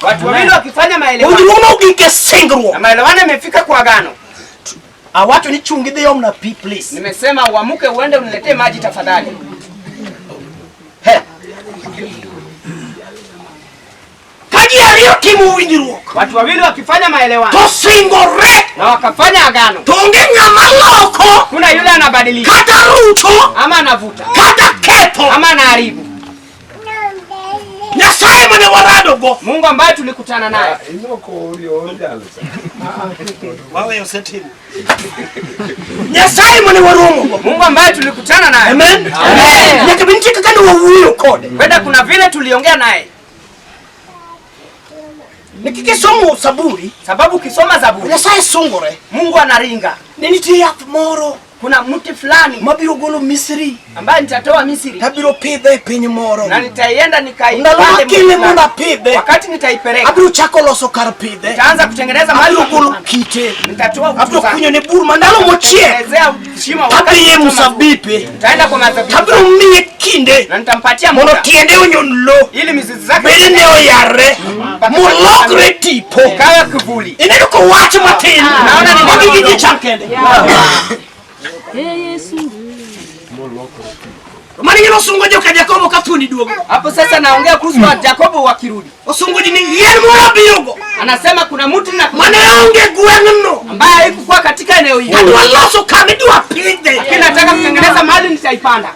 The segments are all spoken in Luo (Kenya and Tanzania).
Watu wawili wakifanya maelewano. Winjruok no ogik e singruok. Na maelewano imefika kwa agano. Awacho ni chung idhi omna pi please. Nimesema uamuke uende uniletee maji tafadhali. He. Ka ji ariyo timo winjruok Watu wawili wakifanya maelewano to singore na wakafanya agano, to onge ng'ama loko kuna yule anabadilika kata rucho ama anavuta kata ketho. ama anaharibu. Nyasaye mane waradogo Mungu ambaye tulikutana naye waweyo osetimo. Nyasaye mane waromogo. Mungu ambaye tulikutana naye. Amen. Amen. Nyaka bed nitie kaka ne wawuoyo kode. Kwenda kuna vile tuliongea naye, Nikech kisomo Saburi, sababu ukisoma Zaburi Nyasaye sungore Mungu anaringa. ni nitie yath moro Kuna mti fulani mabiro golo Misri ambaye nitatoa Misri tabiro pidhe e piny moro. na nitaienda Ndalo nikaipande makele mti mondo fulani. apidhe, Wakati nitaipeleka abiro chako loso kar pidhe, nitaanza kutengeneza mahali abiro pa golo kupanda. kite, Nitatoa abiro utu kunyo zangu. ne bur ma ndalo mochiek Nitatengenezea shimo wakati tadhiye nitatoa msabipe, Nitaenda kwa mazabibu tabiro miye kinde na nitampatia mondo muda tiende onyon lo, ili mizizi zake bedene oyarre molokre tipo. ikawe kivuli. Ineno kowach matin, Naona ni magi neno gi ji cham kende. Mano ing'e nosungo joka Jakobo ka thuondi duogo. Hapo sasa naongea kuhusu wa Yakobo wakirudi, Osungo ji ni yien moro abiyogo anasema kuna mti na mane onge gweng'no ambaye haikukuwa katika eneo hili, adwa loso kama idwa pidhe. lakini nataka kutengeneza mahali nitaipanda.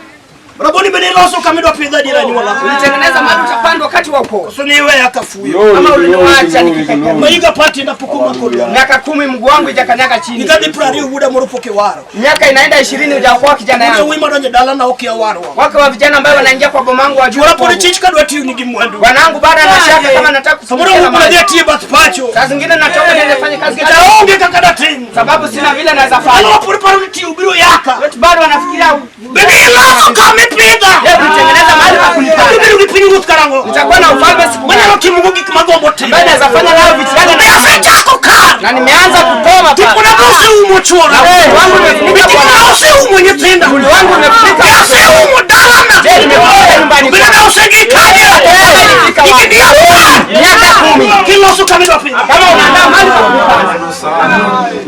Raboni bende iloso kama idwa pidhe adiera anyuola. Ulitengeneza mahali utapandwa wakati wa ukoo, Koso ne iweya kafuyo. kama uliniacha nikipeperuka Mahiga pati pok omako lowo. miaka 10 mguu wangu ijakanyaga chini, Higa dhi 20 wuoda moro pok iwaro. miaka inaenda 20 hujaokoa kijana Wuoda yangu. wuoyi madonjo e dalana okia warwa. Wake wa vijana ambao wanaingia kwa bomangu wajua Chuora pod chich kadwa tiyo nigi mwandu. Bwanangu bado ana shaka kama nataka Samoro kufunika wuok mali. adhi atiyo e bath pacho. Saa zingine natoka niende fanye kazi Nikech aonge kaka datim. sababu sina vile naweza Ndalo fanya. ma pod paro ni tiyo biro yaka. Watu bado wanafikiria Bende iloso kama ipidha. Hebu tengeneza mahali pa kunipanda. Abiro bedo gi pinyruoth karang'o? Nitakuwa na ufalme siku Manyalo gani? timogo gik magombo timo. Ambaye naweza fanya nayo vitu gani? Be asechako kar. Na nimeanza kutoa Tipona pale. be oseumo chuora. Na mwili wangu umefunika Tipona Bwana. oseumo nyithinda. Mwili wangu umefunika. Be oseumo dalana. Je, nimefika nyumbani Bende kwangu? be osegik kanyo. Nimefika wapi? Higni 10. Miaka 10. Kiloso kama idwa pidho. Kama unaandaa mahali pa kunipanda.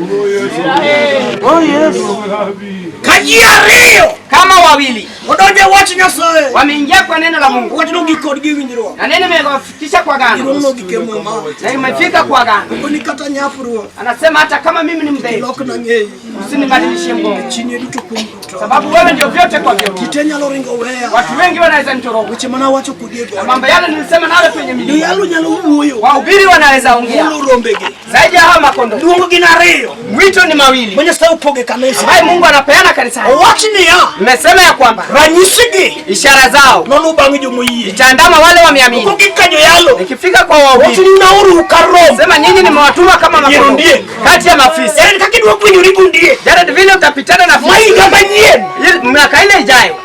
Ka ji ariyo Kama wawili odonjo e wach Nyasaye. wameingia kwa neno la Mungu Wach nogik kodgi winjruok. na neno imewafikisha kwa agano Giromo nogik e Muma. na imefika kwa agano. Koni kata nyap ruoth. Anasema hata kama mimi ni mdhaifu, Lokna ng'eyi. usinibadilishie mgongo, Chini duto kuom duto. sababu wewe ndio vyote kwa vyote. Ji te nyalo ringo weya. Watu wengi wanaweza nitoroka, Weche mana wacho kodi e na got. mambo yale nilisema nawe kwenye milima. Joyalo nyalo wuoyo. Wahubiri wanaweza ongea Mulo rombegi. zaidi ya hawa makondoo. Luongo gin ariyo. Mwito ni mawili Ma Nyasaye opogo e kanisa. ambaye Mungu anapeana kanisani. Owach niya, Nimesema ya kwamba ranyisigi ishara zao noluw bang' jomoyie. itaandama wale wameamini. Kogik ka joyalo, Nikifika kwa wach wahubiri, ni naorou kar rombo. sema nyinyi nimewatuma kama makondoo Ondiek. kati ya mafisi. En kaka idwa gwenyori gondiek. Jared, vile utapitana na Ma fisi higa manyien. Miaka ile ijayo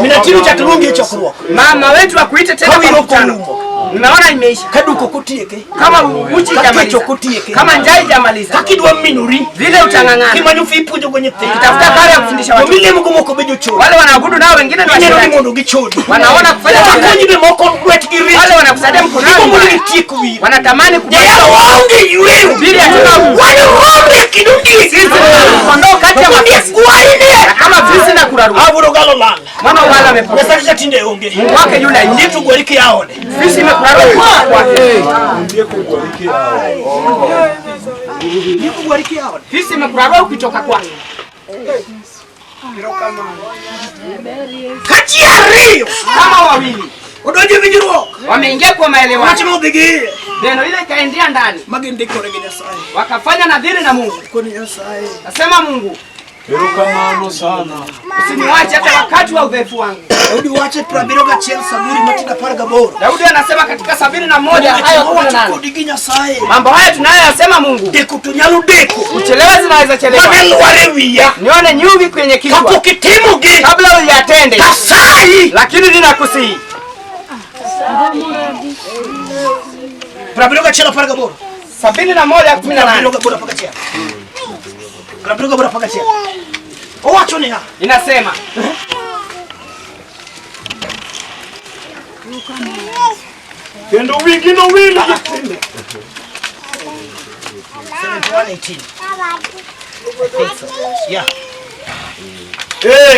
Minatino chak luongi e chokruok. mama wetu akuite tena kwa Kawiro mkutano. korumo. Nimeona imeisha. Ka duko kotieke. Kama uchi Ka kech ijamaliza, ok otieke. kama njaa ijamaliza, Kaka idwa minori. vile utang'ang'ana Kimanyo fi ipuonjogo nyithindo. tafuta kare ya kufundisha watu. Jomilemo moko be jochode. Wale wanaabudu nao wengine ni Gineno ni washerati, mondo gichodi. wanaona kufanya Joma uasherati. konyi be moko lwetgi richo. Wale wanakusaidia mkononi Gigombo ni mbaya. gitiek wiyi. Wanatamani Jayalo kubali waonge yweyo. Hubiri hatuna Wan rombe e kind ondiek. Sisi ni kondoo kati ya Ondiek mafisi, gwaine. na kama fisi na kurarua. Aburo galo lal. Mwana wala amepotea, Nyasaye tinde onge. Mungu wake yule aishi. Ondiek to gwari kia ode. Fisi imekurarua kutoka kwake, Ondiek ogwari kia ode. fisi imekurarua ukitoka kwake. Ka ji ariyo Kama wawili odonjo e winjruok. wameingia kwa Wach maelewano, nodhi gi iye. neno ile ikaendea ndani, Ma gindikore gi Nyasaye. wakafanya nadhiri na Mungu. Koni Nyasaye. Nasema Mungu, Erokamano sana. usiniwache hata wakati wa udhaifu wangu. Daudi wacho e 71 Saburi matindo 18. Daudi anasema katika 71 aya Owacho 18, kodi gi Nyasaye. mambo haya tunayoyasema Mungu, Deko to nyalo deko. kuchelewa zinaweza chelewa, Mane lwar e wiya. nione nyuvi kwenye kichwa Kapok itimogi. kabla uyatende, Kasayi. lakini ninakusihi. 71 18. 71:18 78 78 11. Owacho niya. inasema Kendo wigi nowil gi 18. I think so. Yeah.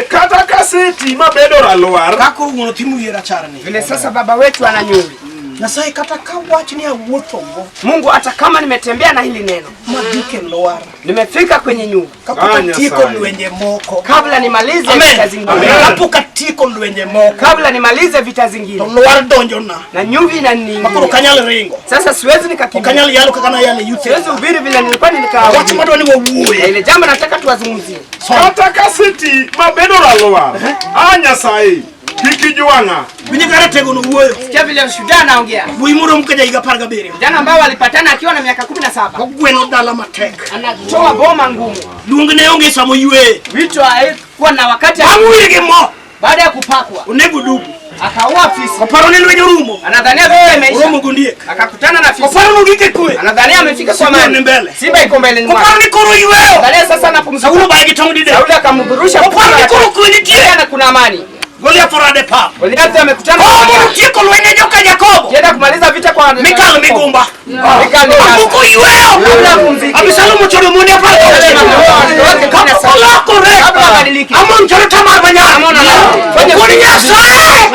Kata kaseti mabedo ralwar. Kako wuon othimo yie racharni. Vile sasa baba wetu ananyuri. Nyasaye kata ka wach ni awuothogo Mungu, hata kama nimetembea na hili neno, magik e lwar. Nimefika kwenye nyumba. Kapok atieko lwenje moko. Kabla nimalize vita zingine. Kapok atieko lwenje moko. Kabla nimalize vita zingine. To lwar donjona. Na nyuvi inaniingia. Makoro ok anyal ringo. Sasa siwezi nikakimbia. Ok anyal yalo kaka nayalo e youth. Siwezi hubiri vile nilikuwa nilikaa. Wach madwa ni wawuoye. Ile jambo nataka tuwazungumzie. Kata kaseti mabedo ralwar. A Nyasaye. Kik ijwang'a. Winjo kaka ratego no wuoyo. Sikia vile shujaa anaongea. Wuoyi moro ka ja higa 17. Vijana ambao walipatana akiwa na miaka 17. Ogweno dala matek. Anatoa boma ngumu. Luong ne onge sama ywe. Wito haikuwa na wakati. Bang' wir gi mo. Baada ya kupakwa. Onego dubu. Akaua fisi. Oparo ni lweny orumo. Anadhania vita imeisha. Oromo gondiek. Akakutana na fisi. Oparo ni ogik e kwe. Anadhania amefika kwa Simba amani. ni mbele. Simba iko mbele mwake. Oparo ni koro yweyo. Anadhania sasa anapumzika. Saulo baye gi tong' didek. Sauli akamburusha. Oparo ni koro kwe nitie. Na kuna amani. Goliath orade pap. Goliath amekutana. Oh, mondo otieko lweny ne joka Jakobo. Kienda kumaliza vita kwa Mikal migumba. Mikal migumba. Amuko yweyo. Kabla apumzike. Abisalomu ochodo monde 19. Kapok olokore. Kabla abadilike. Amon chodo Tamar manyar. Amon anafanya. Wuod Nyasaye.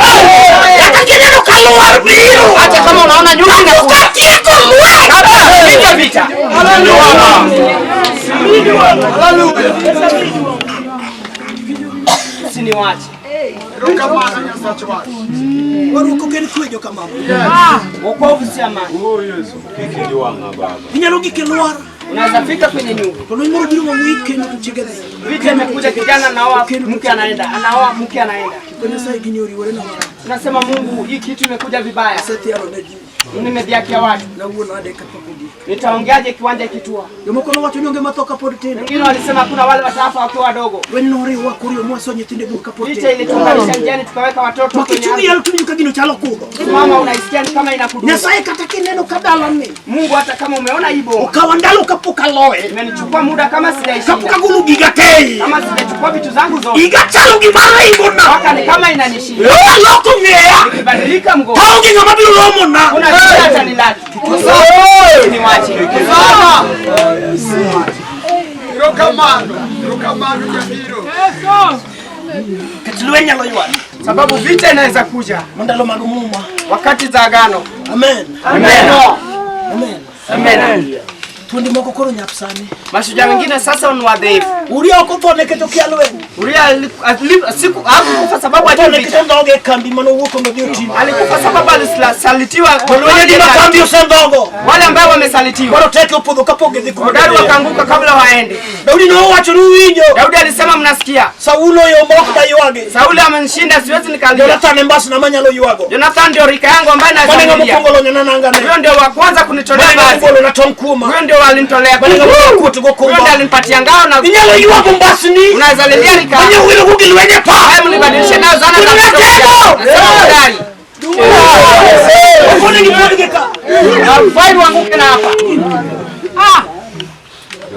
Kata kineno ka lwar biro. Hata kama unaona nyumba Kapok atieko lweny. Kabla vita vita. Haleluya. Usiniwache. Waruko ken kwe joka mama. Wokovu si amani. Oh Yesu, kik ijwang'a baba. Inyalo gik e lwar. Unaweza fika kwenye nyumba. To lweny moro biro ma wuoyi kendo to chiege dhi. Vita imekuja, kijana anaoa, mke anaenda, anaoa, mke anaenda. Ko Nyasaye gini oriwore na marach. Tunasema Mungu, hii kitu imekuja vibaya. Asethiaro ne ji. Nimedhiakia watu. Nawuo nade kapok ogik. Nitaongeaje kiwanja kitua? Jomoko nowacho ni onge matho kapod tindo. Wengine walisema kuna wale wataafa wakiwa wadogo. Lweny noriwa koriyo mwaso nyithindo e bur kapod Vita tindo. ilituunganisha njiani tukaweka watoto Ma kwenye kichungi ardhi. yalo tuwinjo ka gino chalo kudho. Mama unaisikia ni kama inakudunga. Nyasaye kata kineno ka dalani Mungu, hata kama umeona hii boma okawa ndalo kapok aloye. imenichukua muda kama Kapok sijaishinda, agolo giga te. kama sijachukua vitu zangu zote, Iga chalo gima ringona. mpaka ni kama inanishinda. Lo aloko ng'eya. Nikibadilika mgongo, Taonge ng'ama biro romona. kuna shida atanilaki. Niwache. Nikech lweny nyalo ywak. Sababu vita inaweza kuja Mandalo mag muma. wakati za agano. Amen. Amen. Amen. Amen. Thuondi moko koro nyap sani. Mashujaa wengine sasa ni wadhaifu. Uria ok otho nikech okia lweny. Uria siku hakufa sababu Otho ajui nikech vita. ondhoge e kambi manowuok mondo odhi otim. Alikufa sababu alisalitiwa. To lweny adi ma kambi osendhogo. Wale ambao wamesalitiwa. Koro teke opodho kapok gidhi kuma Hodari gidhiye. wakaanguka kabla waende. Daudi nowacho ni uwinjo. Daudi alisema mnasikia. Saulo yombo ok daywagi. Sauli amenishinda siwezi nikalia. Jonathan e mbasna manyalo ywago. Jonathan ndio rika yangu ambaye Mane ng'ama naishangilia. okuongo lonyona nangane. Huyo ndio wa kwanza kunitolea Mane ng'ama vazi. ogolona tong' kuoma. Huyo ndio walinitolea. Mane ng'ama okuot go Huyo kumba. ndio alinipatia ngao na Inyalo ywago mbasni. unaweza lilia rika. Manye wirogo gi lweny e pap. Haya mnibadilishe nayo zana za Kuna kutosha. ratego! Nasema hodari. Ok onego ipodgi ka. Na hufai uanguke na hapa.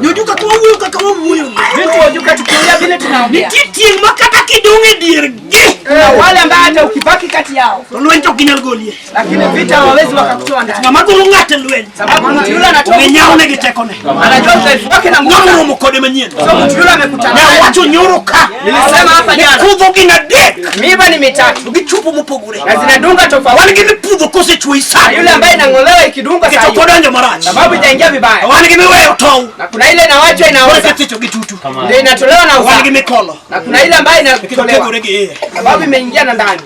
Joju kaka wawuoyo kaka wawuoyo ni. Vitu wajuka tukiongea vile tunaongea. Nitie tieng' ma kata kidong' e diergi. Kuna wale ambao hata ukibaki kati yao, To lweny to ok ginyal golie. lakini vita hawawezi wakakutoa ndani. Ng'ama golo ng'ato e lweny. Sababu mtu yule anatoa Ong'e nyawne gi tekone. anajua udhaifu wake na nguvu. Ng'ama zake. oromo kode manyien. So mtu yule amekutana naye. Nawacho nyoro ka. Nilisema hapa Ni jana. kudho gin adek. Miiba ni mitatu To gichopo mopogore. na zinadunga tofauti. Wan gi mipudho kosechuoyi Na sani. yule ambaye inang'olewa ikidunga Nikech saa ok hiyo. odonjo marach. Sababu itaingia vibaya. Wan gi miweyo tow. Na kuna ile inawachwa Koro inaoza. eka thicho gi tutu. Ndio inatolewa na Wan uza. gi mikolo. Na kuna ile ambayo Nikech inatolewa. otegore gi iye. Sababu imeingia na ndani.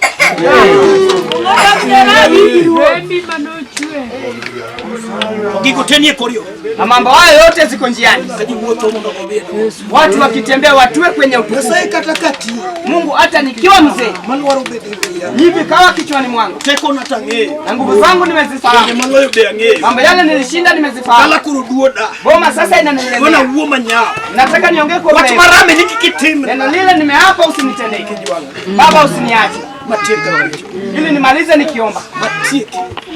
Gigo te nie kor yo. Na mambo hayo yote ziko njiani. Ka ji wuotho mondo odhi e dala. Watu wakitembea watue kwenye utukufu. Nyasaye kata kati Mungu, hata nikiwa mzee malwaro bede wiya. hivi kawa kichwani mwangu Tekona to ang'eyo. na nguvu zangu Lwenje nimezifahamu, maloyo be ang'eyo. mambo yale nilishinda nimezifahamu. Dala koro duoda. Boma sasa Dwona inanilemea. wuo manyawo. Nataka niongee kwa Wach urefu. marame ni kik itimna. Neno lile nimeapa usinitendee. Baba usiniache. Matiek kawacho. Ili nimalize nikiomba. Matiek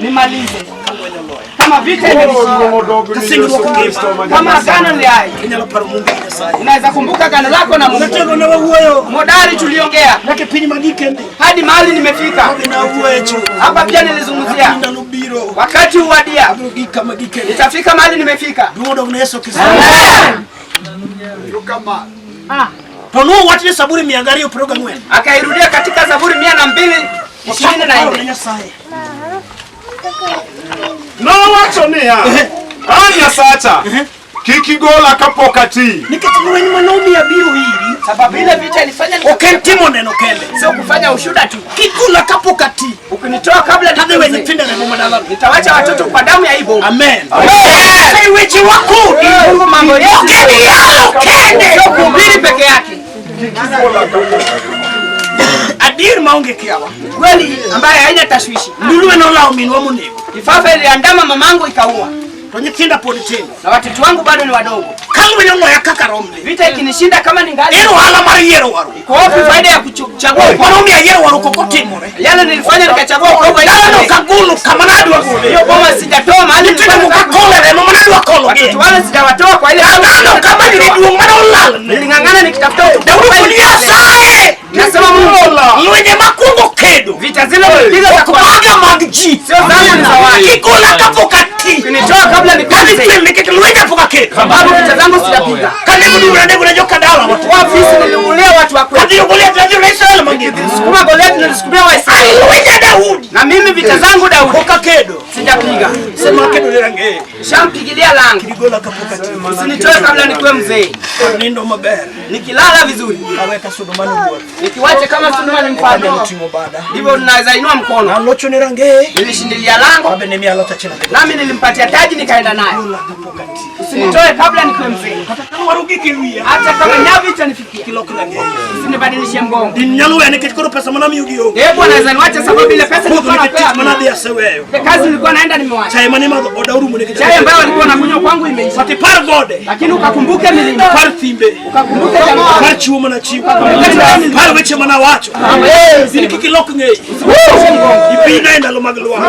Nimalize. ka lweny oloya. Kama vita imenishinda. Kasingruok ngima. Kama agano li hai. Inyalo paro Mungu gi Nyasaye. Unaweza kumbuka agano lako na Mungu. Ratego ne wawuoyo. Modari tuliongea Nyaka e piny magikeni. hadi mahali nimefika. Be nawuoyo e chuma. Hapa pia nilizungumzia Ndalo biro. obiro. Wakati uwadia, Abiro gik kama gikene. nitafika mahali nimefika. Duong' odog ne Yesu Kristo. Amen. To nuo wach ni Saburi 224. Akairudia katika Zaburi 224. Paro ne Nyasaye. Nowacho niya, a Nyasacha, kik igola kapok ati. Nikech lweny manomiyo abiro iri, Sababu ile vita ilifanya ok en timo neno kende. sio kufanya ushuda tu. Kigula kapok ati, Ukinitoa kabla tadhi we nikuze, nyithindo remo madalano. nitawacha watoto kwa damu ya hii bomu. Amen. Amen. Sei weche wakodi. Mungu mambo yetu Ok en yalo kende. sio kuhubiri peke yake, Kik igola kapok ati. Adier maonge kiawa. kweli ambaye haina tashwishi. Ndulwe nolawo minwa monego. Kifafa iliandama mamangu ikaua, To nyithinda pod tindo. na watoto wangu bado ni wadogo. Ka lweny oloya kaka romne. Vita ikinishinda kama ningali, En ohala mar yiero warruok. iko wapi faida ya kuchagua wokovu? Manomiyo ayiero warruok ok otimore. Yale nilifanya nikachagua wokovu, Dalano ok agolo kama nadwa gole. hiyo boma sijatoa mahali Nyithindo nilikuwa ok nataka akolo e remo manadwa kologie. watoto wale sijawatoa kwa ile Ang'ano kama nigi duong' mane olalne. niling'ang'ana nikitafuta utukufu. Daudi wuon Nyasaye. Nasema Mungu, Lwenje makwongo kedo. vita zile nilipiga za Ok kwanza maga mag ji. sio zangu, ni za watu. Kigola kapok ati. Ukinitoa kabla Kadhi nikuze, chwe nikech lwenja pok akedo. sababu vita zangu sijapiga. Kanego dura nego ne jokadala wa. Wafisi niliulia watu wa kwetu, Kadhi Goliath nadhi ne Israel mangima. sukuma Goliath nilisukumia Waisraeli, An lwenja Daudi. na mimi vita zangu Daudi Pok akedo. sijapiga. Sema akedo ne rangeye. Shampigilia lango, Kigola kapok ati. usinitoe kabla nikuwe mzee. Nindo maber. Nikilala vizuri, Aweka sudu mane ruoth. nikiwache kama Sulemani mfalme, Anyalo ting'o bada. ndivyo ninaweza inua mkono. Alocho ne rangeye. Nilishindilia lango, Abe ne miya loch achiel adhi. nami nilimpatia taji, nikaenda nayo. Gola kapok ati. Usinitoe kabla nikuwe mzee, Kata ka lwaro gik e wiya. hata kama nyavu itanifikia, Kilok rangeye. usinibadilishie mgongo. Din nyalo weya nikech koro pesa manamiyogi onge. Hebu anaweza niwache sababu ile pesa Podho nilikuwa nikech tich napewa, manadhi aseweyo. ile kazi nilikuwa naenda nimewacha. Chae mane imadho oda orumo nikech Chai ambayo walikuwa wanakunywa kwangu imeisha, But ipar gode. lakini ukakumbuke milima, Par thimbe. ukakumbuke jamaa, Par chiwo manachiwo. Par weche manawacho. In kik ilok ng'eyi. Ibina e ndalo mag lwar.